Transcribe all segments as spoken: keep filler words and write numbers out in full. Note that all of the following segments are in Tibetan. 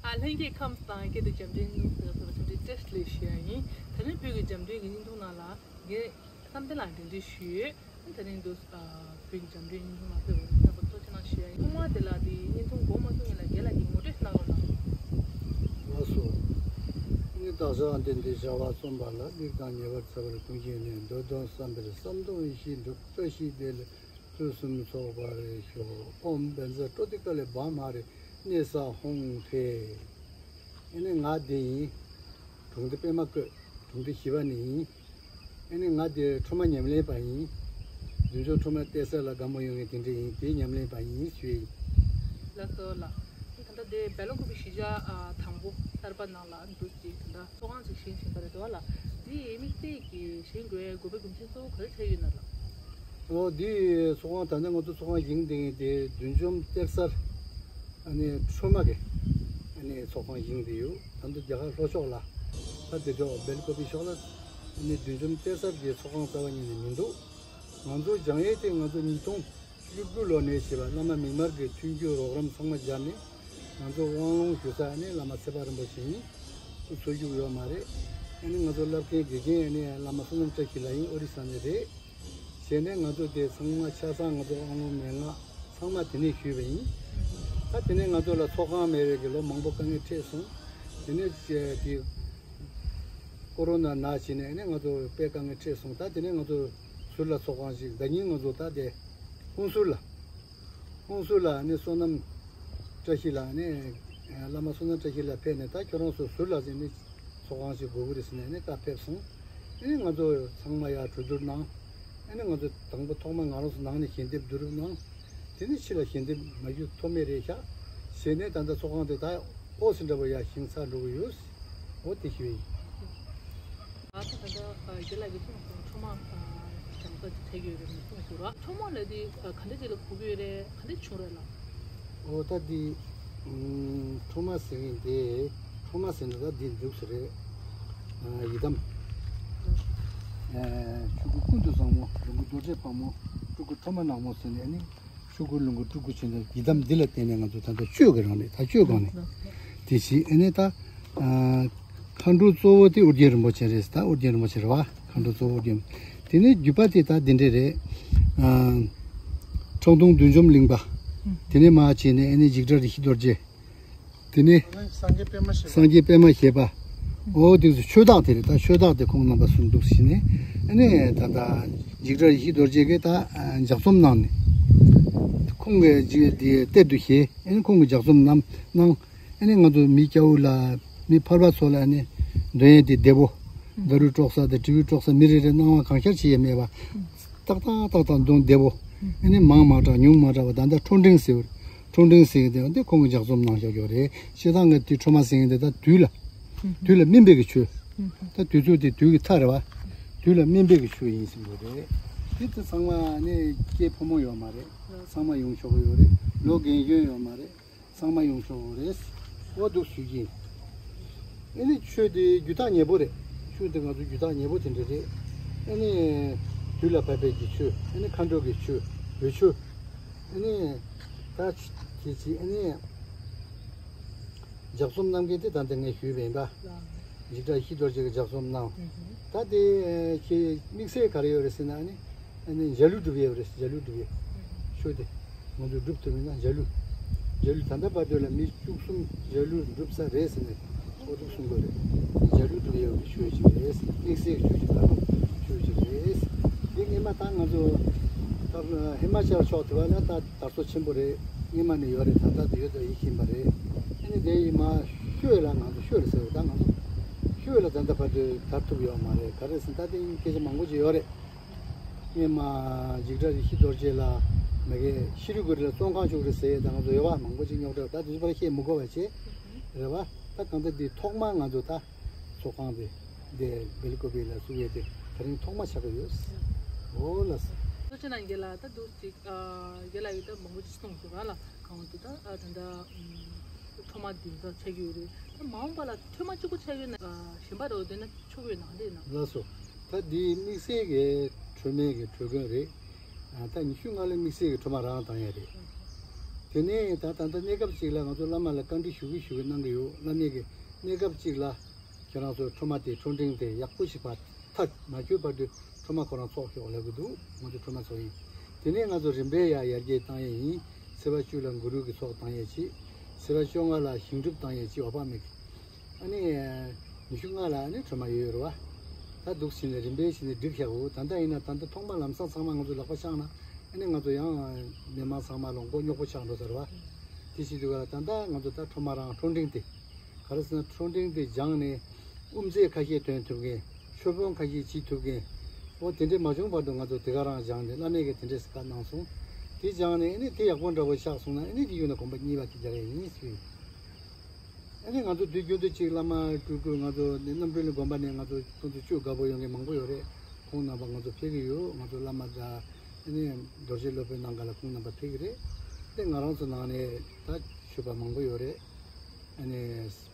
ལྷན་རྒྱས་ཁམས་དང་སྐད་དུ་འཇམ་འདྲའི་སྙིང་ཐུང་ཟེར་བ་བཀྲ་ཤིས་བདེ་ལེགས་ཞུ་ཡ་ཡིན། དེ་རིང་བོད་ཀྱི་འཇམ་འདྲའི་གི་སྙིང་ཐུང་ནང་ལ་ངས་བསམ་གཏན་ལགས་འབྲེལ་འདྲིས་ཞུས་ཡོད། དེ་རིང་འདུག་ཨ། བོད་ཀྱི་འཇམ་འདྲའི་སྙིང་ཐུང་ནང་ཕེབས་པར་སྙན་པོ་ཐུགས་རྗེ་གནང་ཞུ་ཡ་ཡིན། ཐོག་མར་དེ་ལ་དེ་སྙིང་ཐུང་གོ་མ་ཐུབ་མཁན་ལ་རྒན་ལགས་ཀྱིས་ངོ་སྤྲོད་གནང་རོགས་གནང་། ལགས་སོ། སྙིང་དག་བྱ་བ་འདི་འདྲའི་བྱ་བ་རྩོམ་པ་ལ་སྡིག་དང་ཉེས་པར་འཚེ་བར་ཀུན་གྱིས་ནི། འདོད་དོན་བསམ་པའི་བསམ་དོན་ཡིད་བཞིན་འགྲུབ། བཀྲ་ཤིས་བདེ་ལེགས་ཕུན་སུམ་ཚོགས་པར་ཤོག། ཨོཾ་བཛྲ་ཀྲོ་ཏི་ཀ་ལི་བྷ་མ་རེ་ནི་ས་ཧཱུྃ་ཕཊ། ཨེ་ནི་ང་འདི་ཡིན། གྲོང་སྡེ་པད་མ་བཀོད། གྲོང་སྡེ་བཞི་པ་ནས་ཡིན། ཨེ་ནི་ང་འདི་ཁྲོམ་མ་ཉམས་ལེན་པ་ཡིན། བདུད་འཇོམས་ཁྲོམ་མ་སྟེར་ས་ལ་དགའ་མོ་ཡོང་ངེས་དེ་འདྲ་ཡིན། དེའི་ཉམས་ལེན་པ་ཡིན་ཞུ་ཡིན། ལགས་སོ་ལགས། ད་ལྟ་དེ་སྦེལ་ཀོབ་བཞི་ཆ་ཨ་དང་པོ་གསར་པ་ནང་ལ་འདུག་ཅིག་ད་ལྟ་ཚོགས་ཁང་ཅིག་བཞེངས་བཞིན་པ་རེད་འདུག་ལ། འདི་དམིགས་བསལ་གྱི་བཞེངས་དགོས་དགོས་པའི་རྒྱུ་མཚན་གཙོ་བོ་ག་རེ་ཆགས་ཡོད་ན་ལགས། ཨོ་འདི་ཚོགས་ཁང་ད་ལྟ་ང་ཚོ་ཚོགས་ཁང་བཞེངས་བསྡད་མཁན་དེ་བདུད་འཇོམས་གཏེར་གསར་ཨ་ནི་ཁྲོས་མ་གི་ཨ་ནི་ཚོགས་ཁང་བཞེངས་བསྡད་ཡོད། ད་ལྟ་རྒྱ་གར་ལྷོ་ཕྱོགས་ལ་ད་དེ་ཕྱོགས་སྦེལ་ཀོབ་ཕྱོགས་ལ་ཨ་ནི་བདུད་འཇོམས་གཏེར་གསར་གྱི་ཚོགས་ཁང་རྩ་བ་ཉིད་ནས་མི་འདུག་ང་ཚོ་སྦྱང་ཡས་དེ་ང་ཚོ་ཉིས་སྟོང་བཅུ་དགུ་ལོ་ནས་བྱས་པ་བླ་མ་མིག་དམར་གྱི་མཐུན་འགྱུར་རོགས་རམ་ཚང་མ་སྦྱར་ནས་ང་ཚོ་དབང་ལུང་ཞུ་ས་ནི་བླ་མ་ཚེ་དཔག་རིན་པོ་ཆེ་ཡིན། སུ་འཚོལ་རྒྱུ་ཡོད་མ་རེད། ཨ་ནི་ང་ཚོ་བསླབ་མཁན་དགེ་རྒན་ནི་བླ་མ་བསོད་ནམས་བཀྲ་ཤིས་ལགས་ཡིན། ཨོ་རི་ས་ནས་རེད། བྱས་ནས་ང་ཚོ་དེ་ཚང་མ་ཆ་ཚང་ང་ཚོ་དབང་ལུང་མན་ངག་ཚང་མ་དེ་ནས་ཞུས་པ་ཡིན། ད་དེ་ནས་ང་ཚོ་ལ་ཚོགས་ཁང་མེད་པའི་གི་ལོ་མང་པོ་དཀའ་ངལ་འཕྲད་སོང་། དེ་ནས་དེ་ཀོ་རོ་ན་ན་བྱས་ནས་ནི་ང་ཚོ་དཔེ་དཀའ་ངལ་འཕྲད་སོང་། ད་དེ་ནས་ང་ཚོ་ཟུར་ལ་ཚོགས་ཁང་ཞིག་ད་ཉིན་ང་ཚོ་ད་དེ་ཧུན་སུར་ལ། ཧུན་སུར་ལ་ནི་བསོད་ནམས་བཀྲ་ཤིས་ལགས་ནི་བླ་མ་བསོད་ནམས་བཀྲ་ཤིས་ལགས་ཕེབས་ནས་ད་ཁྱོད་རང་ཚོ་ཟུར་ལ་ཟེར་ནས་ཚོགས་ཁང་ཞིག་དགོས་ཀྱི་རེད་ཟེར་ནས་ནི་ད་ཕེབས་སོང་། ཨེ་ནི་ང་ཚོ་ཚང་མ་ཡར་གྲོས་བསྡུར་གནང་། ཨེ་ནི་ང་ཚོ་དང་པོ་ཐོག་མ་ང་རང་ཚོ་ནང་ནས་ཞལ་འདེབས་བསྡུ་རུབ་གནང་། དེ་ནི་ཕྱི་ལ་ཞལ་འདེབས་མ་ཞུ་ཐོབ་མེད་རེད་ཤག་ཟེར་ནས་ད་ལྟ་ཚོགས་ཁང་དེ་ད་ཨོ་ཟེར་འདྲ་པོ་ཡར་བཞེངས་ཚར་འགྲོ་གི་ཡོད། འོ་དེ་ཞུ་ཡིན། ཨ་ད་ད་ལྟ་རྒན་ལགས་ཀྱིས་གསུངས་སོང་ཁྲོ་མ་གྱང་ས་ཅིག་ཐེག་ཡོད་རེད་མི་གསུངས་སོང་ར། ཁྲོ་མ་ལ་དེ་ག་འདྲ་ཅིག་ལ་གོ་གི་ཡོད་རེད། ག་འདྲ་བྱུང་རེད་ལ། ཨོ་ད་འདི་ཁྲོ་མ་ཟེར་མཁན་དེ་ཁྲོ་མ་ཟེར་ན་ད་འདི་འདུག་ས་རེད། ཡི་དམ། ཆོས་སྐུ་ཀུན་ཏུ་བཟང་མོ་ལོངས་སྐུ་རྡོ་རྗེ་ཕག་མོ་སྤྲུལ་སྐུ་ཁྲོ་མ་ནག་མོ་ཟེར་ནས་ནི། ཆོས་སྐུ་ལོངས་སྐུ་སྤྲུལ་སྐུ་ཆེན་པོ་ཡི་དམ་འདི་ལ་བརྟེན་ནས་ང་ཚོ་ད་ལྟ་གཅོད་ཀྱི་རང་རེད། ད་གཅོད་གང་ནས་དེ་བཞི་ཨེ་ནས་ད་མཁའ་འགྲོ་གཙོ་བོ་དེ་ཨོ་རྒྱན་རིན་པོ་ཆེ་རེད། ད་ཨོ་རྒྱན་རིན་པོ་ཆེ་རེད་བ། མཁའ་འགྲོ་གཙོ་བོ་ཨོ་རྒྱན། དེ་ནས་བརྒྱུད་པ་དེ་ད་འདི་འདྲས་རེད། ཁྲག་འཐུང་བདུད་འཇོམས་གླིང་པ། དེ་ནས་མར་བྱས་ནས་ཨེ་ནས་འཇིགས་བྲལ་རིགས་བཞི་རྡོ་རྗེ། དེ་ནས་སངས་རྒྱས་པད་མ་བཞད་པ། སངས་རྒྱས་པད་མ་བཞད་པ། འོ་དེ་ཚོ་ཆོས་བདག་དེ་རེད། ད་ཆོས་བདག་དེ་ཁོང་རྣམ་པ་གསུམ་འདུག་ཟེར་ནས་ཨ་ནི་ད་ལྟ་འཇིགས་བྲལ་ཡེ་ཤེས་རྡོ་རྗེ་གིས་ད་ལྗགས་རྩོམ་གནང་ནས་ཁོང་གིས་རྗེ་དེ་གཏེར་དུ་བཞེས། ཨ་ནི་ཁོང་གིས་ལྗགས་རྩོམ་རྣམས་གནང་། ཨ་ནི་ང་ཚོ་མི་སྐྱ་བོ་ལ་མི་ཕལ་པ་ཚོ་ལ་ཨ་ནི་འདོན་ཡས་དེ་བདེ་པོ། ད་རུང་དཀྲོག་ས་དང་དྲིལ་བུ་དཀྲོག་ས་མི་རེ་རེ་སྣང་བ་གང་ཤར་བྱེད་ཡས་མེད་པ། ཏག་ཏག་ཏག་ཏག་འདོན་བདེ་པོ། ཨ་ནི་མང་མ་དྲགས་ཉུང་མ་དྲགས་པ། ད་ལྟ་ཁྲོ་འབྲིང་ཟེར་བ། ཁྲོ་འབྲིང་ཟེར་གྱི་དེ་འདི་ཁོང་གིས་ལྗགས་རྩོམ་གནང་བཞག་ཡོད་རེད། སྤྱིར་བཏང་གི་དེ་ཁྲོ་མ་ཟེར་གྱི་འདི་ད་དུས་ལ། དུས་ལ་སྨིན་པའི་གི་ཆོས། ད་དུས་ཚོད་དེ་དུས་ཀྱི་མཐའ་རེད་བ། དུས་ལ་སྨིན་པའི་གི་ཆོས་ཡིན་ཟེར་གྱི་རེད། དེ་དེ་ཚང་མ་ནི་སྐྱེས་ཕོ་མོ་ཡོད་མ་རེད། ཚང་མ་ཡོང་ཆོག་གི་ཡོད་རེད། ལོ་རྒན་གཞོན་ཡོད་མ་རེད། ཚང་མ་ཡོང་ཆོག་གི་རེད། འོ་འདུག་ཞུ་གི་ཡིན། ཨ་ནི་ཆོས་དེ་རྒྱུ་ཐག་ཉེ་པོ་རེད། ཆོས་དེ་ང་ཚོ་རྒྱུ་ཐག་ཉེ་པོ་དེ་འདྲ་རེད། ཨ་ནི་དུས་ལ་བབ་པའི་གི་ཆོས། ཨ་ནི་མཁའ་འགྲོ་གི་ཆོས། འོད་ཆོས། ཨ་ནི་ད་ཆ་དེ་ཅི་ཨ་ནི་ལྗགས་རྩོམ་གནང་མཁན་དེ་ད་ལྟ་ངས་ཞུས་པ་ཡིན་པ། འཇིགས་བྲལ་ཡེ་ཤེས་རྡོ་རྗེ་གིས་ལྗགས་རྩོམ་གནང་། ད་དེ་ཁྱེད་དམིགས་བསལ་ག་རེ་ཡོད་རེད་ཟེར་ན་ཨ་ནི། ཨ་ནི་འཇའ་ལུས་སྒྲུབ་ཡས་རེད། འཇའ་ལུས་སྒྲུབ་ཡས། ཆོས་དེ་ང་ཚོས་སྒྲུབ་ཐུབ་མིན་ན་འཇའ་ལུས། འཇའ་ལུས་ད་ལྟ་བར་དུ་ལ་མི་བཅུ་གསུམ་འཇའ་ལུས་སྒྲུབ་ཚར་རེད་ཟེར་ནས་ཨོ་འདུག་གསུང་གི་རེད། འཇའ་ལུས་སྒྲུབ་ཡས་ཀྱི་ཆོས་ཅིག་རེད། དམིགས་བསལ་གྱི་ཆོས་ཅིག་ད་ཆོས་ཅིག་རེད། འདི་སྔས་མ་ད་ང་ཚོ་ད་ཧི་མ་ཅལ་ཕྱོགས་དེ་བ་ལ་ད་དར་སོ་ཆེན་པོ་རེད། སྔས་མ་ནས་ཡོད་རེད། ད་ལྟ་དེ་ཡོད་དོ་ཡིད་བཞིན་པ་རེད། ཨ་ནི་དེ་ཡིན་མ་ཤོད་ལ་ང་ཚོ་ཤོད་ལ་ཟེར་བ་ད་ང་ཚོ་ཤོད་ལ་ད་ལྟ་བར་དུ་དར་ཐུབ་ཡོད་མ་རེད། ག་རེ་ཟེར་ན་ད་དེ་སྐད་ཆ་མང་པོ་ཅིག་ཡོད་རེད། སྔས་མ་འཇིགས་བྲལ་ཡེ་ཤེས་རྡོ་རྗེ་ལ་མ་གི་ཤི་རི་གུ་རི་ལ་བཙོན་ཁང་བཅུག་རེད་ཟེར་ཡས་ད་ང་ཚོ་ཡོད་པ་མང་པོ་ཅིག་རྙོག་དྲ་ད་དེ་ཚོ་བར་བཤད་མི་དགོས་པ་བྱས་རེད་བ། ད་གང་ལྟར་འདི་ཐོག་མར་ང་ཚོ་ད་ཚོགས་ཁང་དེ་འདི་སྦེལ་ཀོབ་ལ་བཙུགས་ཡས་དེ་ད་རིང་ཐོག་མ་ཆགས་ཀྱི་ཡོད། འོ་ལགས་སོ། ཐུགས་རྗེ་གནང་རྒན་ལགས། ད་འདུག་ཅིག་རྒན་ལགས་ཀྱིས་ད་མང་པོ་ཅིག་གསུངས་སོང་ར་ལ། གང་འདི་ད་ད་ལྟ་ཁྲོ་མ་འདི་ད་ཆགས་ཀྱི་ཡོད་རེད། ད་མ་འོངས་པ་ལ་ཁྲོ་མ་གཅིག་པོ་ཆགས་ཡོད་ན་གཞན་པ་རོ་འདོན་ན་ཆོག་གི་ཡོད་ན་འདི་ཡིན་ན། ལགས་སོ། ད་འདི་དམིགས་བསལ་གྱི་ཁྲོ་མའི་གི་ཁྲོ་མགོན་རེད། ད་ཉི་ཤུ་ལྔ་ལོའི་དམིགས་བསལ་གྱི་ཁྲོ་མ་རང་བཏང་ཡ་རེད། དེ་ནས་ད་ད་ལྟ་གནས་སྐབས་གཅིག་ལ་ང་ཚོ་བླ་མ་ལ་བཀའ་འདྲི་ཞུ་གི་ཞུ་གི་གནང་གི་ཡོད། བླ་མས་ཀྱི་གནས་སྐབས་གཅིག་ལ་ཁྱེད་རང་ཚོ་ཁྲོ་མ་དེ་ཁྲོ་འབྲིང་དེ་ཡག་པོ་ཞིག་བ་ཐག་མ་ཆོད་བར་དུ་ཁྲོ་མ་ཁོ་རང་ཚོགས་ཤོག་ལབ་གི་འདུག། ང་ཚོ་ཁྲོ་མ་ཚོགས་ཡིན། དེ་ནས་ང་ཚོ་རིམ་པས་ཡར་ཡར་རྒྱས་བཏང་ཡས་ཡིན། ཚེས་པ་བཅུ་ལ་གུ་རུ་གི་ཚོགས་བཏང་ཡས་ཅིག། ཚེས་པ་བཅོ་ལྔ་ལ་ཞིང་སྒྲུབ་བཏང་ཡས་ཅིག། འོ་བ་མེད་གི། ཨ་ནི་ཉི་ཤུ་ལྔ་ལ་ཨ་ནི་ཁྲོ་མ་ཡོད་ཡོད་རེད་བ། ད་འདུག་ཕྱིན་ནས་རིམ་པས་ཕྱིན་ནས་འགྲིག་ཤག་འོ། ད་ལྟ་ཡིན་ན་ད་ལྟ་ཐོག་མ་ལམ་སང་ཚང་མ་ང་ཚོ་ལག་པ་བཤངས་ན་ཨ་ནི་ང་ཚོ་ཡང་མི་མང་ཚང་མ་ལ་མགོ་རྙོག་པོ་ཆགས་འགྲོ་ས་རེད་བ། དེ་བྱེད་དུས་ག་ལ་ད་ལྟ་ང་ཚོ་ད་ཁྲོ་མ་རང་ཁྲོ་འབྲིང་དེ་ག་རེ་ཟེར་ན་ཁྲོ་འབྲིང་དེ་སྦྱངས་ནས་དབུ་མཛད་ཁ་ཤས་ཐོན་ཐུབ་མཁན། ཆོས་དཔོན་ཁ་ཤས་བྱེད་ཐུབ་མཁན། འོ་དེ་འདྲས་མ་བྱུང་བར་དུ་ང་ཚོ་དེ་ག་རང་སྦྱངས་ནས་བླ་མས་ཀྱི་དེ་འདྲས་བཀའ་གནང་སོང་། དེ་སྦྱངས་ནས་ཨ་ནི་དེ་ཡག་པོ་འདྲ་བོ་ཆགས་སོང་ན་ཨ་ནི་དེ་ཡོད་ན་དགོན་པ་གཉིས་པ་དེ་རྒྱག་ཡ་ཡིན་ཞུས། ཨ་ནི་ང་ཚོ་དུས་རྒྱུན་དུ་གཅིག་བླ་མ་སྤྲུལ་སྐུ་ང་ཚོ་ནི་རྣམ་གྲོལ་གླིང་དགོན་པ་ནས་ང་ཚོ་ཁོང་ཚོ་བཅུ་དགའ་པོ་ཡོང་མཁན་མང་པོ་ཡོད་རེད། ཁོང་རྣམ་པ་ང་ཚོ་ཕེབས་ཀྱི་ཡོད། ང་ཚོ་བླ་མ་དང་ཨ་ནི་རྡོ་རྗེ་སློབ་དཔོན་ནང་ག་ལ་ཁོང་རྣམ་པ་ཕེབས་ཀྱི་རེད། དེ་ང་རང་ཚོ་ནང་ནས་ད་ཆོས་པ་མང་པོ་ཡོད་རེད། ཨ་ནི་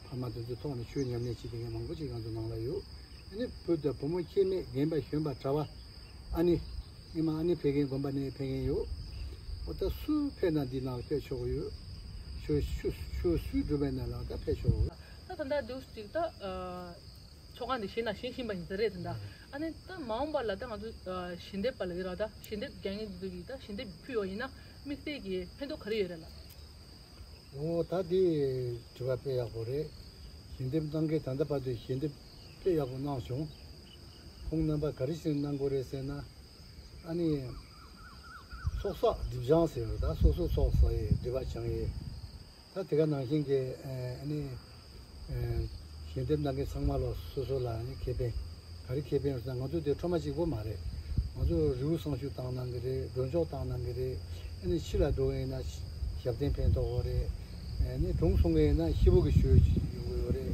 ཕ་མ་དེ་ཚོའི་ཐོག་ནས་ཆོས་ཉམས་ལེན་བྱེད་མཁན་མང་པོ་ཅིག་ང་ཚོ་ནང་ལ་ཡོད། ཨ་ནི་བུ་དང་བུ་མོ་ཁྱད་མེད་རྒན་པ་གཞོན་པ་གྲྭ་པ་ཨ་ནི། ཉི་མ་ཨ་ནི་ཕེབས་མཁན་དགོན་པ་ནས་ཕེབས་མཁན་ཡོད། འོ་ད་སུ་ཕེབས་ན་འདི་ནང་ཕེབས་ཆོག་གི་ཡོད། ཆོས་ཆོས་ཆོས་སུའི་སྒྲུབ་པའི་ནང་ལ་ད་ཕེབས་ཆོག་གི་ཡོད། ད་ད་ལྟ་འདུག་ཅིག་ད་ཨ་ཆོ་ག་འདི་གཞི་ནས་ཤེས་བཞིན་པ་ཡིན་ས་རེད་ད། ཨ་ནི་ད་མ་འོངས་པ་ལ་ད་ང་ཚོ་ཨ་ཞལ་འདེབས་པ་ལ་ཡོད་ར། ད་ཞལ་འདེབས་རྒྱག་མཁན་འདི་ཚོ་གིས་ད་ཞལ་འདེབས་ཕུལ་བ་ཡིན་ན་དམིགས་བསལ་གྱི་ཕན་ཐོགས་ག་རེ་ཡོད་རེད་ལ། འོ་ད་དེ་དྲི་བ་དཔེ་ཡག་པོ་རེད། ཞལ་འདེབས་གནང་མཁན་ད་ལྟ་བར་དུ་ཞལ་འདེབས་དཔེ་ཡག་པོ་གནང་བྱུང་། ཁོང་རྣམ་པ་ག་རེ་བྱས་ནས་གནང་དགོས་རེད་ཟེར་ན། ཨ་ནི་ཚོགས་བསགས་སྒྲིབ་སྦྱང་ཟེར་བ་ད་སོ་སོ་ཚོགས་བསགས་ཡས་སྒྲིབ་པ་སྦྱང་ཡས། ད་དེ་ག་ནང་བཞིན་གྱི་ཨ་ནི་ཞལ་འདེབས་གནང་མཁན་ཚང་མ་ལ་སོ་སོ་ལ་ཨ་ནི་ཁེ་ཕན། ག་རེ་ཁེ་ཕན་ཟེར་ན་ང་ཚོ་དེ་ཁྲོ་མ་གཅིག་པོ་མ་རེད། ང་ཚོ་རི་བོ་བསང་ཆུ་བཏང་གནང་གི་རེད། སྒྲོལ་མཆོག་བཏང་གནང་གི་རེད། ཨ་ནི་ཕྱི་ལ་འགྲོ་ཡིན་ན་ཞབས་བརྟན་ཕན་ཐོགས་ཡོད་རེད། ཨ་ནི་དྲུང་སོང་གི་ཡིན་ན་སྐྱིད་པོ་གི་ཞོལ་ཡོང་གི་ཡོད་རེད།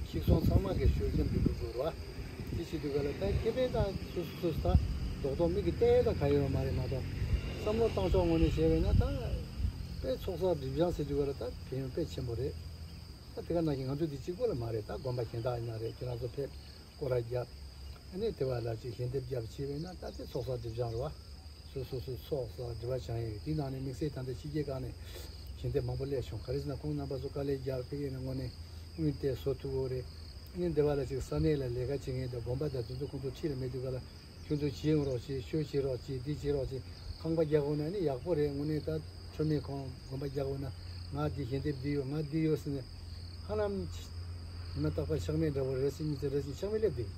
ཤིག་སོང་ཚང་མ་གི་ཞོལ་མཉམ་དུ་འགྲོ་དགོས་རེད་བ། དེ་བྱེད་དུས་ག་ལ་ད་ཁེ་ཕན་ད་སོ་སོ་སོ་སོ་ད་རྡོག་རྡོག་མིག་གིས་བལྟས་ད་ག་ཡོད་མ་རེད་མ་གཏོགས། བསམ་བློ་བཏང་ཕྱོགས་ངོས་ནས་བྱས་པས་ན་ད་དཔེ་ཚོགས་བསགས་སྒྲིབ་སྦྱང་ཟེར་དུས་ག་ལ་ད་ཕན་ཡོན་དཔེ་ཆེན་པོ་རེད། ད་དེ་ག་ནང་བཞིན་ང་ཚོ་འདི་གཅིག་པོ་ལ་མ་རེད། ད་དགོན་པ་གཞན་དག་ཡིན་ན་རེད། ཁྱེད་རང་ཚོ་ཕེབས་སྐོར་ར་རྒྱབ། ཨ་ནི་དེ་བ་ལ་ཅིག་ཞལ་འདེབས་རྒྱབ་བྱས་པས་ན་ད་དེ་ཚོགས་བསགས་སྒྲིབ་སྦྱང་རེད་བ། སོ་སོ་སོ་ཚོགས་བསགས་སྒྲིབ་པ་སྦྱང་ཡས་དེའི་ནང་ནས་དམིགས་བསལ་ད་ལྟ་ཕྱི་རྒྱལ་ཁག་ནས་ཞལ་འདེབས་མང་པོ་སླེབས་བྱུང་། ག་རེ་ཟེར་ན་ཁོང་རྣམ་པ་ཚོ་དཀའ་ལས་རྒྱབ་ཕ་གི་ནས་དངོས་གནས་དངུལ་དེ་བཟོ་ཐུབ་ཡོད་རེད། ཨ་ནི་འདི་བ་ལ་ཅིག་ས་གནས་ལ་ལས་ཀ་བྱེད་མཁན་དང་དགོན་པ་དང་དེ་ཚོ་ཁོང་ཚོ་འཁྲིས་ལ་མེད་དུས་ག་ལ། ཁྱོད་ཚོ་བྱེད་རོགས་བྱེད། ཤོ་བྱེད་རོགས་བྱེད། འདི་བྱེད་རོགས་བྱེད། ཁང་པ་རྒྱག་དགོས་ན་ནི་ཡག་པོ་རེད། དངོས་གནས་ད་ཁྲོ་མེད་ཁོང་དགོན་པ་རྒྱག་དགོས་ན་ང་འདི་ཞལ་འདེབས་འདི་ཡོད། ང་འདི་ཡོད་ཟེར་ནས་ཧ་ལམ་མ་བརྟག་པ་ཆགས་མེད་འདྲ་བོ་རེ་ཟིན་གཉིས་ཟིན་རེ་ཟིན་ཆགས་མེད་སླེབས་འདུག།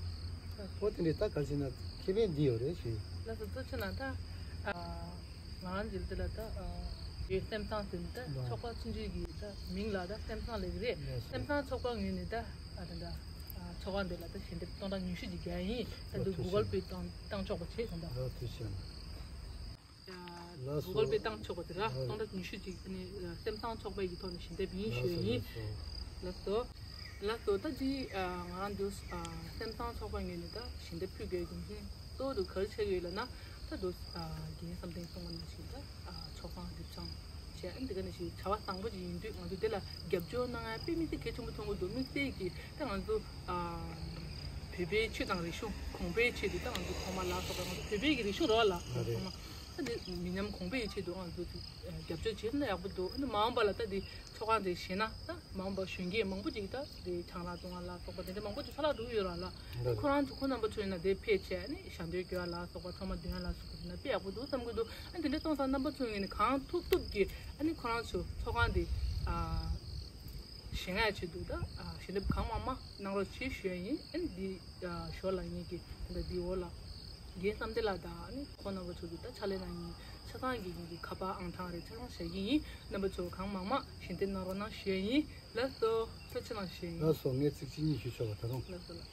ཨོ་དེ་འདྲས་ད་ག་རེ་ཟེར་ན་ཁེ་ཕན་འདི་ཡོད་རེད་ཞུ། ལགས་སོ། གཙོ་ཆེ་ན་ད་ང་རང་འཛིན་དེ་ལ་ད་ཡོད་སེམས་བཟང་ཟེར་ནས་ད་ལགས། ཚོགས་པ་ཚུན་ཆད་ཀྱི་ད་མིང་ལ་ད་སེམས་བཟང་ལབ་ཀྱི་རེད། ལགས་སོ། སེམས་བཟང་ཚོགས་པ་ངོས་ནས་ད་ཨ་ད་ད་ཚོགས་པ་འདི་ལ་ད་ཞལ་འདེབས་སྟོང་ཕྲག་ཉི་ཤུ་ཅིག་རྒྱག་ཡིན། ད་ལགས་དུ་སོ། གུ་གལ་པེ་བཏང་བཏང་ཆོག་པ་བྱས་སོང་ད། ལགས་སོ། ཐུགས་རྗེ་ཆེ། ལགས་སོ། གུ་གལ་པེ་བཏང་ཆོག་པ་དེ་ར་ལགས། སྟོང་ཕྲག་ཉི་ཤུ་ཅིག་ནི་སེམས་བཟང་ཚོགས་པའི་ཡི་ཐོག་ནས་ཞལ་འདེབས་ཡིན་ཞུ་ཡ་ཡིན། ལགས་སོ། ལགས་སོ། ལགས་སོ། ད་ཅི་ང་རང་འདུག་སེམས་བཟང་ཚོགས་པ་ངོས་ནས་ད་ཞལ་འདེབས་ཕུལ་དགོས་རྒྱུ་མཚན་གཙོ་བོ་དུ་ག་རེ་ཆགས་ཡོད་ལབ་ན། ད་དུ་རྒན་བསམ་གཏན་གསུངས་པ་ནང་བཞིན་ད་ཆོག་ཚང་སྒྲིབ་སྦྱང་བྱས། ཨ་ནི་འདི་ག་ནང་བཞིན་བྱ་བ་བཟང་པོ་ཅིག་ཡིན་དུས་ང་ཚོ་འདི་ལ་རྒྱབ་སྐྱོར་གནང་ཡ་དཔེ་མི་སྲིད་གལ་ཆེན་པོ་མཐོང་གི་འདུག། དམིགས་བསལ་གྱིས་ད་ང་ཚོ་བོད་པའི་ཆོས་དང་རིག་གཞུང་གོང་འཕེལ་ཆེད་དུ་ད་ང་ཚོ་ཐོག་མ་ལ་སོགས་པ་ང་ཚོ་བོད་པའི་གི་རིག་གཞུང་རེད་བ་ལ། ཨ་རེད། ཐོག་མ་ད་འདི་མི་ཉམས་གོང་འཕེལ་ཆེད་དུ་ང་ཚོ་རྒྱབ་སྐྱོར་བྱས་ན་ཡག་པོ་འདུག། ཨ་ནི་མ་འོངས་པ་ལ་ད་འདི་ཚོགས་ཁང་དེ་བཞེངས་ན་ད་མ་འོངས་པ་གཞོན་སྐྱེས་མང་པོ་ཅིག་ད་དེ་ཆང་རག་བཏུང་བ་ལ་སོགས་པ་དེ་འདྲ་མང་པོ་ཅིག་ཆ་ལག་འགྲོ་གི་ཡོད་ར་ལ། ཨ་ནི་ཁོ་རང་ཚོ་ཁོ་རྣམ་པ་ཚོ་ཡིན་ན་དེ་ཕེབས་བྱས་ཨ་ནི་ཞལ་འདོན་རྒྱག་ལ་སོགས་པ་ཚང་མ་འདོན་ལ་སོགས་པ་དེ་ན་དཔེ་ཡག་པོ་འདུག་བསམ་གི་འདུག། ཨ་ནི་དེ་འདྲ་གཏོང་ས་རྣམ་པ་ཚོ་ཡིན་ན་གང་ཐུབ་ཐུབ་ཀྱིས་ཨ་ནི་ཁོ་རང་ཚོ་ཚོགས་ཁང་དེ་བཞེངས་ཡ་ཆེད་དུ་ད་ཞལ་འདེབས་གང་མང་མང་གནང་རོགས་བྱེད་ཞུ་ཡ་ཡིན། ཨ་ནི་འདི་ཞོར་ལ་ངེད་ཀྱི་དེ་འདྲ་འདི་འོག་ལ། རྒན་བསམ་གཏན་ལགས་དང་ཨ་ནི་ཁོང་རྣམ་པ་ཚོ་གི་ད་ཕྱག་ལས་གནང་མཁན་ཆ་ཚང་གི་ངེད་ཀྱི་ཁ་པར་ཨང་གྲངས་རེ་ཆ་ཚང་བཞག་གི་ཡིན། རྣམ་པ་ཚོ་གང་མང་མང་ཞལ་འདེབས་གནང་རོགས་གནང་ཞུ་ཡ་ཡིན། ལགས་སོ། ཐུགས་རྗེ་གནང་ཞུ་ཡ་ཡིན། ལགས་སོ། ངས་ཚིག་གཅིག་གཉིས་ཞུ་ཆོག་པ་ད་རུང་། ལགས་སོ་ལགས།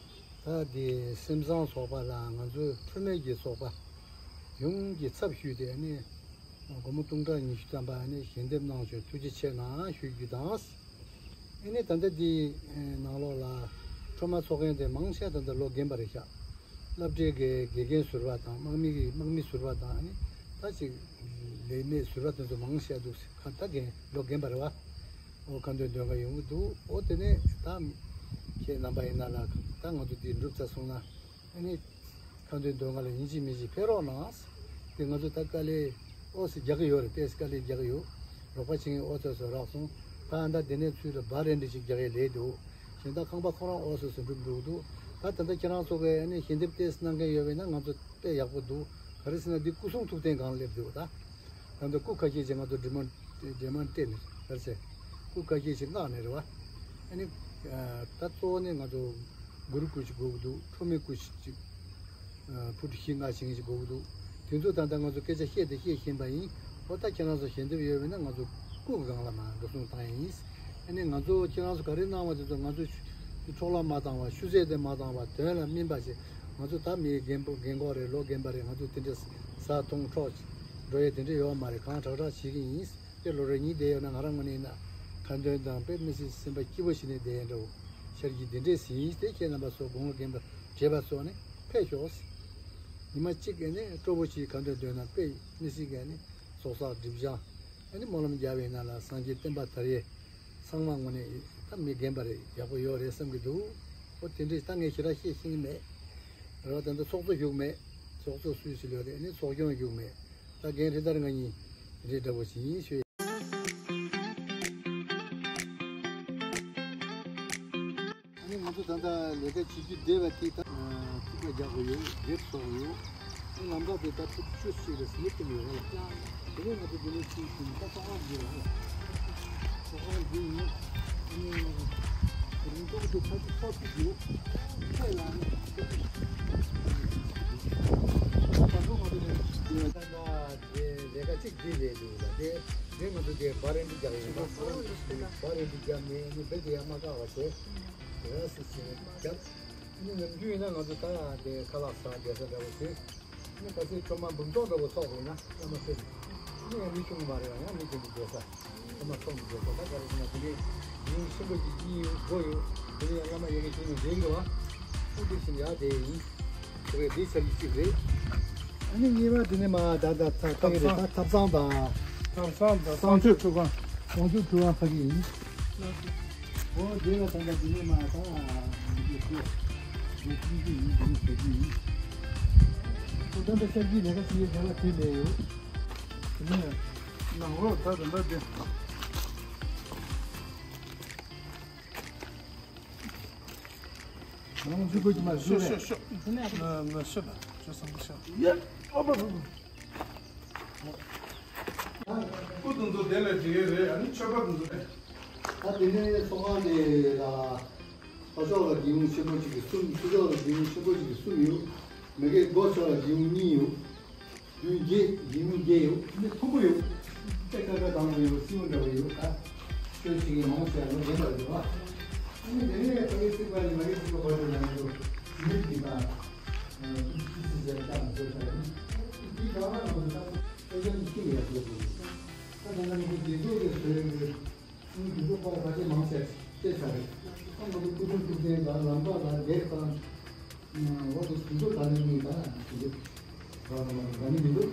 ད་དེ་སེམས་བཟང་ཚོགས་པ་ལ་ང་ཚོའི་འཁྲུལ་མེད་ཀྱི་ཚོགས་པ་ཡོངས་ཀྱི་ཚབ་ཞུས་ཏེ་ཨ་ནི་སྒོར་མོ་སྟོང་ཕྲག་ཉི་ཤུ་ཙམ་པ་ཨ་ནི་ཞལ་འདེབས་གནང་བྱུང་། ཐུགས་རྗེ་ཆེ་གནང་ཞུ་རྒྱུ་དང་། ཨ་ནི་ད་ལྟ་འདི་ནང་ལོགས་ལ་ཁྲོ་མ་ཚོགས་མཁན་དེ་མང་ཆེ་ད་ལྟ་ལོ་རྒན་པ་རེད་ཤག། སློབ་གྲྭའི་དགེ་དགེ་རྒན་ཟུར་པ་དང་དམག་མི་གི་དམག་མི་ཟུར་པ་དང་ཨ་ནི་ད་ཅིག་ལས་མེད་ཟུར་པ་དེ་ཚོ་མང་ཆེ་འདུག། ཁ་ད་རྒན་ལོ་རྒན་པ་རེད་བ། ཨོ་ཁ་འདོན་འདོན་ག་ཡོང་གི་འདུག། ཨོ་དེ་ནས་ད་ཁྱེད་རྣམ་པ་ཡིན་ན་ལ་ད་ང་ཚོ་འདི་འགྲུབ་ཚར་སོང་ན་ཨ་ནི་ཁ་འདོན་འདོན་ག་ལ་ཡིན་གཅིག་མིན་གཅིག་ཕེབས་རོགས་གནང་། དེ་ང་ཚོ་ད་དཀའ་ལས་ཨོ་སི་རྒྱག་གི་ཡོད་རེད། ཏེས་དཀའ་ལས་རྒྱག་གི་ཡོད། རོགས་པ་བྱེད་མཁན་ཨོ་ཙི་ཙི་རག་སོང་། ད་ཨ་ད་དེ་ནས་ཚུར་ལ་སྦར་རན་འདྲ་ཞིག་རྒྱག་ཡས་ལས་འདུག་གཞན་དག་ཁང་པ་ཁོ་རང་ཨོ་ཙི་ཙི་འགྲུབ་འགྲོ་གི་འདུག་ད་ད་ལྟ་ཁྱེད་རང་ཚོ་གིས་ཨ་ནི་ཞལ་འདེབས་ཏོག་ཙམ་གནང་མཁན་ཡོད་པ་ཡིན་ན་ང་ཚོ་དཔེ་ཡག་པོ་འདུག་ག་རེ་ཟེར་ན་འདི་སྐུ་གསུང་ཐུགས་རྟེན་སྒང་སླེབས་འདུག་ད་ད་ལྟ་སྐུ་ཁ་ཤས་ཤིག་ང་ཚོ་འདྲི་མ་འདྲི་མ་སྤྲད་ནས་ག་རེ་ཟེར། སྐུ་ཁ་ཤས་ཤིག་མངགས་ནས་རེད་བ། ཨ་ནི་ད་གཙོ་བོ་ནི་ང་ཚོ་གུ་རུ་སྐུ་ཞིག་དགོས་ཀྱི་འདུག་ཁྲོ་མོའི་སྐུ་ཞིག་ཅིག་ཕུ་ཊི་བཞི་ལྔ་ཞིག་ཞིག་དགོས་ཀྱི་འདུག་དེ་ཚོ་ད་ལྟ་ང་ཚོ་སྐད་ཆ་བཤད་དེ་བཤད་བཞིན་པ་ཡིན། ཨོ་ད་ཁྱེད་རང་ཚོ་ཞལ་འདེབས་ཡོད་པས་ན་ང་ཚོ་སྐུ་གི་སྒང་ལ་མར་འགྲོ་སོང་བཏང་ཡ་ཡིན། ཨ་ནི་ང་ཚོ་ཁྱེད་རང་ཚོ་ག་རེ་གནང་བ་དེ་ཚོ་ང་ཚོ་འཕྲོ་བརླག་མ་བཏང་བ། ཆུ་ཚད་དེ་མ་བཏང་བ། དོན་ལ་སྨིན་པ་ཞིག་ང་ཚོ་ད་མི་རྒན་པོ་རྒན་འཁོགས་རེད། ལོ་རྒན་པ་རེད། ང་ཚོ་དེ་འདྲ་ཟ་འཐུང་འཕྲོག་འགྲོ་ཡ་དེ་འདྲ་ཡོད་མ་རེད། གང་དྲག་དྲག་བྱེད་ཀྱི་ཡིན། དེ་ལོ་རེ་གཉིས་བསྡད་ཡོད་ན་ང་རང་ངོས་ནས་ཡིན་ན་ཁ་འདོན་དང་དཔེ་མི་སྲིད་སེམས་པ་སྐྱིད་པོ་ཞིག་ནས་བསྡད་ཡ་འདྲ་བོ་ཤར་གྱི་དེ་འདྲས་ཟིན་དེ་ཁྱེད་རྣམ་པ་ཚོ་དགུང་ལོ་རྒན་པ་བགྲེས་པ་ཚོ་ནི་ཕེབས་ཤོག་ཉི་མ་གཅིག་གི་ནི་སྤྲོ་པོ་ཞིག་ཁ་འདོན་འདོན་ན་དཔེ་མི་སྲིད་གི་ནི་ཚོགས་བསགས་སྒྲིབ་སྦྱང་ཨ་ནི་སྨོན་ལམ་རྒྱབ་པའི་ནང་ལ་སངས་རྒྱས་བསྟན་པ་དར་ཡས་ཚང་མ་ངོས་ནས་ད་མི་རྒན་པ་རེད། ཡག་པོ་ཡོད་རེད་བསམ་གྱི་འདུག་ཨོ་དེ་འདྲས་ད་ངས་ཞེ་དྲག་བཤད་ཤེས་ཀྱི་མེད། རེད་བ། ད་ལྟ་ཚོགས་གཙོ་བཞུགས་མེད། ཚོགས་གཙོ་སུས་ཟིན་ཡོད་རེད། ཨ་ནི་ཚོགས་སྐྱོང་བཞུགས་མེད། ད་རྒན་རེ་དར་ང་གཉིས་རེ་འདྲ་པོ་ཞིག་ཡིན་ཞུ་ཡ། ཨ་ནི་ང་ཚོ་ད་ལྟ་ལས་ཀ་བྱེད་རྒྱུ་བསྡད་པ་དེ་ད་ཐུག་པ་རྒྱག་དགོས་ཡོད། འདེབས་བཟོ་དགོས་ཡོད། ཨ་ནི་ལམ་ཁ་དེ་ད་ཐུག་ཆུ་ཞིག་ལ་ཟིན་ཐུབ་ཡོད་རེད། དེ་ནས་ང་ཚོ་འདི་ནས་ཚུར་ཕྱིན་ད་ཏོག་དབང་འདི་རེད། ཏོག་དབང་འདི་ཡིན། ཨ་ནི་རིང་ཐུང་དུ་ཕ་གི་ཐོག་ཅིག་ཡོད། ཁྱེད་ལ་ནི་ད་ལྟ་ང་ཚོ་ནས་ད་ལྟ་ལས་ཀ་གཅིག་འདི་ལས་འདུག་ལ། དེ་དེ་ང་ཚོ་དེ་སྦར་རན་འདི་རྒྱག་ཡིན་པ། སྦར་རན་འདི་རྒྱབ་ནས་ནི་བེད་དེ་ཡར་མ་བཀག་པ་བྱས། དེ་སི་སི་རྒྱབ། ནི་ནམ་རྒྱུན་ཡིན་ན་ང་ཚོ་ད་དེ་ཁ་ལག་ཟ་བསྡད་ས་འདྲ་བོ་ཞིག་ནི་ཁ་སའི་ཁྲོམ་མ་འབུམ་ཚོགས་འདྲ་བོ་ཚོགས་པ་ཡིན་ན་བླ་མ་སེ། ནི་ཡང་མི་ཆུང་མ་རེད་པ། ཡང་མི་དེ་འདྲ་བསྡད་ས། ཁྲོམ་མ་ཚོགས་འདྲ་བསྡད་ས། ད་ག་རེ་ཟེར་ན་དེ་འདྲའི་ཡིན་ཆེན་པོ་ཅིག་གཉིས་ཡོད་སྒོ་ཡོད། དེ་ནི་ཡང་བླ་མ་ཡ་གི་ཆུང་ངུ་རེད་གི་རེད་པ། ཁོ་དེ་བཞིན་ཡག་དེ་ཡིན། དེ་བས་འདི་ཆ་གི་གཅིག་རེད། ཨ་ནི་གཉིས་པ་དེ་ནི་མ་ད་ད་ད་ད་གི་རེད། ད་ཐབ་ཚང་དང་། ཐབ་ཚང་དང་གསང་སྤྱོད་ཁྲུས་ཁང་། གསང་སྤྱོད་ཁྲུས་ཁང་ཕ་གི་ཡིན། ཨོ་དེ་ལ་ད་ལྟ་དེ་ནས་མ་ད་འདི་ཚོ་འདི་ཚོ་ཡིན། འདི་ཚོ་ཡིན། ཨོ་ད་ལྟ་ཤར་གྱི་ལས་ཀ་བྱེད་ཡས་ལས་ཀ་དེ་ལས་ཡོད། དེ་ནས་ནང་ལོགས་ད་ད་ལྟ་དེ་ནང་འཇུག་དགོས་ཀྱི་མ་ཤོ་ཤོ་ཤོ། ན་ན་ཤོ་ད་ཤོ་བསམ་པ་ཤོ། ཡ། ཨ་པ་པ་པ། སྐུ་དེ་ཚོ་དེ་ལ་འབྲི་ཡས་རེད། ཨ་ནི་མཆོད་པ་དེ་ཚོ་རེད། ད་དེ་ནས་ཚོགས་ཁང་དེ་ལ་ཕ་ཕྱོགས་ལ་རྒྱལ་ཡུམ་ཆེན་པོ་གཅིག་གིས་གསུམ། ཕྱི་ཕྱོགས་ལ་རྒྱལ་ཡུམ་ཆེན་པོ་གཅིག་གིས་གསུམ་ཡོད། མ་གི་སྒོ་ཕྱོགས་ལ་རྒྱལ་ཡུམ་གཉིས་ཡོད། བདུན་བརྒྱད། རྒྱལ་ཡུམ་བརྒྱད་ཡོད། ཨ་ནི་མཐོན་པོ་ཡོད། ཏེ་ཀ་ཀ་དང་ཡོད། སེའུ་འདྲ་བ་ཡོད། ད་ཆོས་བྱེད་མཁན་མང་ཆེ་བ་རྒན་པ་རེད་པ། ཨ་ནི་དེ་ནས་ཕ་གི་རྩིག་པ་ནས་མ་གི་རྩིག་པ་བར་དུ་ལ་ཡོད། མི་གི་ད་ཅི་ཞིག་ཟེར་ཀྱང་མི་ཚོད་ཆ་ཡིན། འདི་ག་རང་ལ་ད་ཆོས་ཅན་གྱི་ཡ་ཟེར་དགོས། ད་ད་ལྟ་ནི་འདི་འདུག་དེ་བཟོས་ཡོད། ཨ་ནི་འདི་ཚོ་ཕར་ཕལ་ཆེར་མང་ཆེ་སྐྱེས་ཚར་རེད། ཁོང་གི་སྐུ་ཕྲེང་སྐུ་ཕྲེང་དང་ལམ་ཁ་དང་སྒེར་དང་། འོ་དེ་ཚོ་ད་ནི་མི་ད་དེ་འདྲ་ད་ནི་མི་འདུག་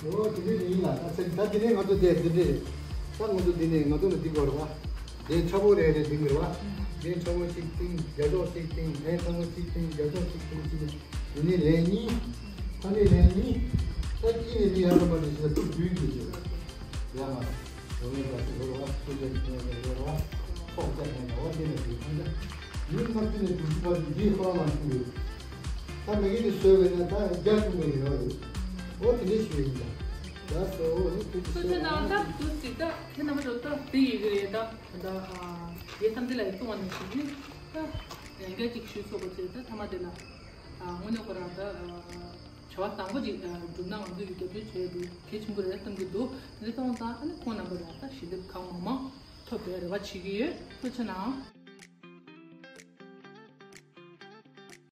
འོ་དེ་འདྲ་ཡིན་ལ། ད་ཚེ་ད་དེ་ནས་ང་ཚོ་དེ་དེ་འདྲ་རེད། ད་ང་ཚོ་དེ་ནས་ང་ཚོ་ལ་འདི་དགོས་རེད་པ། གདན་ཁྲ་བོ་རེ་རེ་འདིང་དགོས་རེད་པ། གདན་ཁྲ་བོ་གཅིག་བཏིང་། རྒྱ་སྒྲོག་གཅིག་བཏིང་། གདན་ཁྲ་བོ་གཅིག་བཏིང་། རྒྱ་སྒྲོག་གཅིག་བཏིང་། གཅིག་ནས་དེ་ནས་ལན་གཉིས། ད་ནས་ལན་གཉིས། ད་དཀྱིལ་ནས་འདི་ཡར་ལ་མར་འདི་ཞིག་ལ་ཐུག་བསྡུས་འདུག་ཅེས། ཡ་མ། རོ་མེད་པ་ཞིག་དགོས་རེད་པ། ཐུག་རྒྱ་ཞིག་ཉོ་དགོས་རེད་པ། ཚོགས་རྒྱ་ཉན་ན་བ་འདི་ནས་འདི་ཐང་རྒྱ། ཡུལ་ཁམས་ཀྱི་ནས་དུས་ཚོད་བར་འདིའི་ཁོ་རང་ལ་ཐུག་ཡོད། ད་མ་གི་ནས་བཟོས་པས་ན་ད་རྒྱ་ཐུག་པ་ཡིན་རོགས་ཡོད། འོ་དེ་འདྲས་ཞིག་ཡིན་ད། ད་སོ་འོ་ནི་ཐུག་ཐུག་ཆེ་ན་ད་དུ་ཅིག་ད་ཁྱེད་རྣམ་པ་ཚོ་ད་དེ་ཡི་གི་རེད་ད། ད་ཡེ་ཐམས་ཅད་ལ་ཡི་གཏོང་བ་ནས་ཞིག་ནི་ད་ཡང་བསྐྱར་ཅིག་ཞུས་ཚོགས་པ་ཚོས་ད་ཐ་མ་དེ་ལ་དངོས་གནས་ཁོ་རང་ད་བྱ་བ་བཟང་པོ་ཅིག་བསྒྲུབས་ན་ང་ཚོ་ཡི་རྒྱབ་སྐྱོར་བྱས་ཏེ་གལ་ཆེན་པོ་རེད་བསམ་གྱི་འདུག་དེ་འདྲ་སོང་ཙང་ཨ་ནི་ཁོང་རྣམ་པ་ལ་ད་ཞལ་འདེབས་གང་མང་མང་ཐོབ་པའི་རེ་བ་བྱེད་ཀྱི་ཡོད། ཐུགས་རྗེ་གནང་།